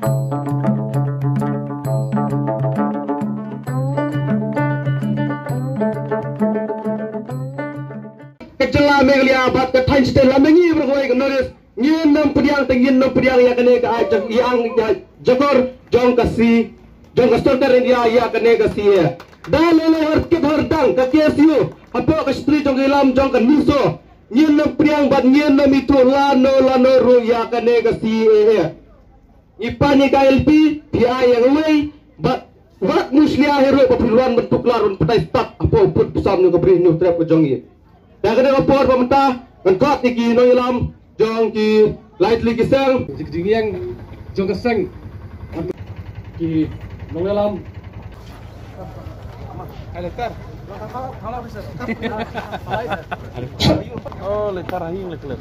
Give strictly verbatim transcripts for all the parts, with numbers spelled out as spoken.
Ka jylla Meghalaya bad ka thaiñ shatei la myngi bad kawei ka notice. Ngin nym pdiang te ngin nym pdiang ïa kane ka ai jong ïa ang ïa jakor jong ka C jong ka sorkar India ïa kane ka C A A. Da lele har kit har dang ka K S U hapoh ka shatri jong ka ïalam jong ka NESO. Ngin nym pdiang bad ngin nym ithuh lano lano ruh ïa kane ka C A A. Ngi pan ïa ka I L P, phi ai ïa kawei bad wat mushlia hi ruh ba phi wan ban tuklar ban patai stad hapoh u pud u sam jong ka bri Hynñiewtrep ka jong ngi. Te ha kane ka por ba mynta ngan khot ïa ki nongïalam jong ki lai tylli ki seng. Jing, jingïeng jong ka seng. Ki nongïalam. Oh, letar ahi ngi lek lek.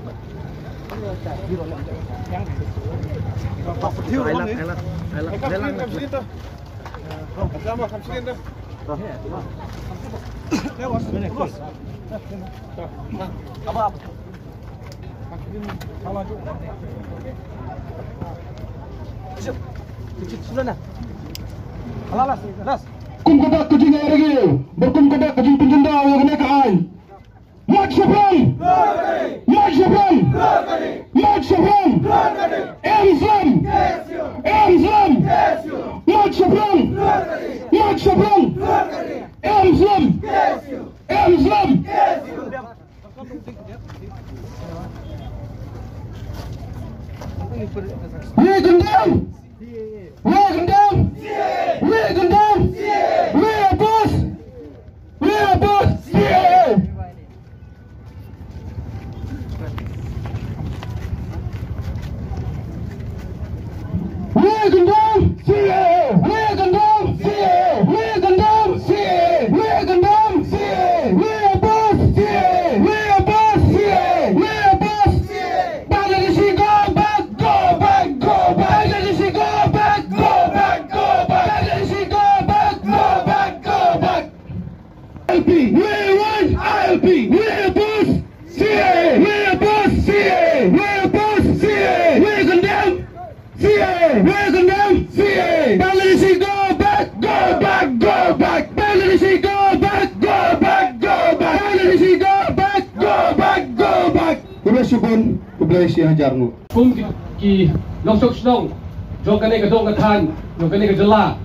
Kum kata ka jingïarap, ba kum kata ka jingpynjyndaw ïa kane ka aiñ. Mach shaphrang! Mach shaphrang! Mach shaphrang! Em slem! Em slem! Mach shaphrang! Mach shaphrang! Em slem! Em slem! We condemn! We condemn! We condemn! We oppose! We oppose C A A! We condemn C A A! We condemn C A A! We condemn C A A! We condemn C A A! We oppose C A A! We oppose C A A! We oppose C A A! Bangladeshi, go back! Go back! Go back! Bangladeshi, go back! Go back! Go back! Bangladeshi, go back! Go back! Go back! I L P, we want I L P, we oppose C A A, we oppose C A A, we oppose C A A, we condemn C A A, we condemn C A A. Bangladeshi, go back, go back, go back. Bangladeshi, go back, go back, go back. Bangladeshi, go back, go back, go back. Khublei shibun, khublei shihajar nguh. Kum ki, ki nongshong shnong jong kane ka dong ka thaiñ, jong kane ka jylla,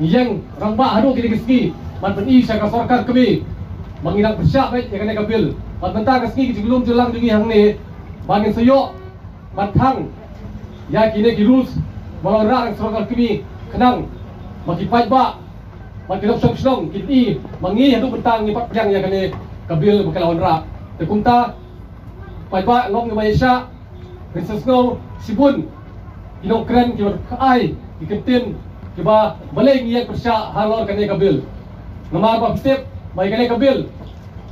ngi ïeng rangbah haduh kine ki sngi ban pyni sha ka sorkar kmie ba ngi dang pyrshah beit ïa kane ka bill. Bad mynta ka sngi ka jinglum jinglang jong ngi hangne ba ngin sa ïoh ban thang ïa kine ki rules ba la wanrah da ka sorkar kmie khnang ba ki paidbah bad ki nongshong shnong kin i ba ngi haduh mynta ngi pat pdiang ïa kane ka bill ba ka la wanrah. Te kumta paidbah, long ngi ba ïa shah, ngin sa sngew shibun ki nongkren kiba ai ki kyntien kiba balei ngi ïeng pyrshah halor kane ka bill. Namar ba phi tip ba ïa kane ka bill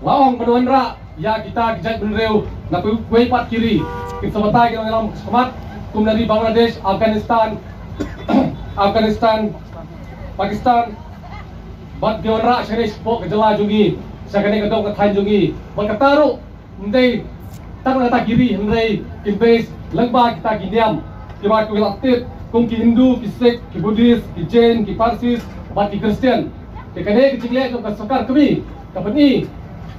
la ong ban wanrah ïa kita ki jaitbynriew na kiwei pat ki ri. Kin sa batai ki nongïalam shakhmat kum na ri Bangladesh, Afghanistan, Afghanistan, Pakistan, bad ki wanrah sha kane shapoh ka jylla jong ngi, sha kane ka dong ka thaiñ jong ngi. Bad kata ruh ym dei tang na kata ki ri, hynrei kin base lyngba kita ki niam kiba ki la tip kum ki Hindu, ki Sikh, ki Buddhist, ki Jain, ki Parsis bad ki Khristan. Te kane ka jingleh jong ka sorkar kmie ka pyni,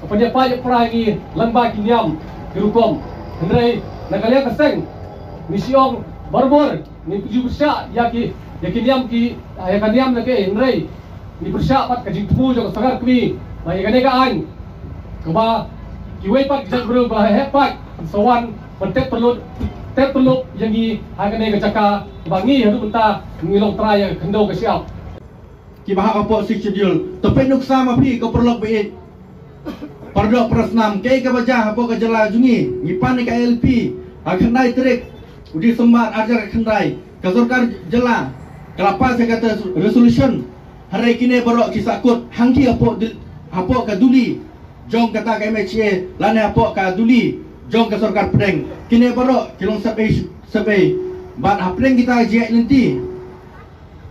ka pynïapaid ïapra ïa ngi lyngba ki niam ki rukom. Hynrei na ka liang ka seng ngi shu ong barabor ngi ju pyrshah ïa ki, ïa ki niam ki, ïa ka niam na ki, hynrei ngi pyrshah pat ka jingthmu jong ka sorkar kmie ba ïa kane ka aiñ kaba kiwei pat ki jaitbynriew ba heh pat sa wan ban tep pynlut, tep pynlut ïa ngi ha kane ka jaka ba ngi haduh mynta ngi long trai ïa ka khyndew ka shyiap. Kiba hap hapoh Sixth Schedule. To peit nuksa ma phi ko paralok ba ïeit. Para doh para snam, kaei kaba jia hapoh ka jylla jong ngi, ngi pan ïa ka I L P ha khyndai tarik u December ar hajar khyndai. Ka sorkar jylla ka la pass ïa kata resolution. Hynrei kine baroh ki sahkut hangtei hapoh Dil-, hapoh ka Duli jong kata ka M H A lane hapoh ka Duli jong ka sorkar pdeng. Kine baroh ki long sep ei sep ei. Bad hapdeng kita ka jingïaid lynti,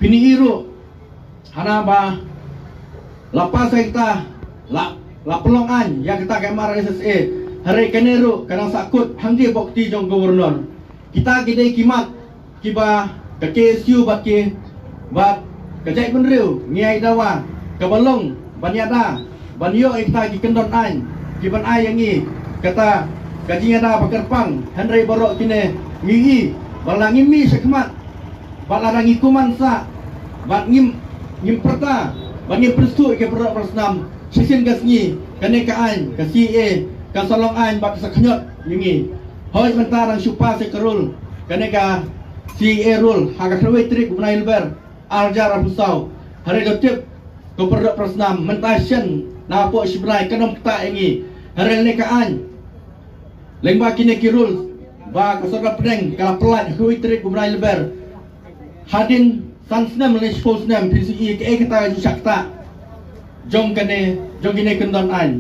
phin ïohi ruh hana ba la pass ïa kata, la, la pynlong aiñ ïa kata ka M R S S A. Hynrei kane ruh ka dang sahkut hangtei hapoh kti jong Governor. Kita ki dei ki mat kiba ka K S U bad ki bad ka jaitbynriew ngi ai dawa kaba long ban ïada ban ïoh ïa kita ki kyndon aiñ kiban ai ïa ngi kata ka jingïada ba kyrpang. Hynrei baroh kine ngi i ba la ngim mih shakhmat bad lada ngi kuman sah bad ngim ngim pyrta bad ngim pyrsuh ïa ki para doh para snam, shisien ka sngi kane ka aiñ ka C A A ka sa long aiñ bad ka sa khñiot ïa ngi. Hooid, mynta dang shu pass ïa ka rule, kane ka C A A rule ha ka khatwei tarik u bnai Lber ar hajar arphew saw. Hynrei to tip ko para doh para snam, mynta shen na poh shi bnai kan ym ktah ïa ngi. Hynrei lane ka aiñ lyngba kine ki rules ba ka sorkar pdeng ka la pyllait ha khatwei tarik u bnai Lber. Hadien san snem lane shiphew snem phin sa i kaei kata ka jingshah ktah jong kane jong kine kyndon aiñ.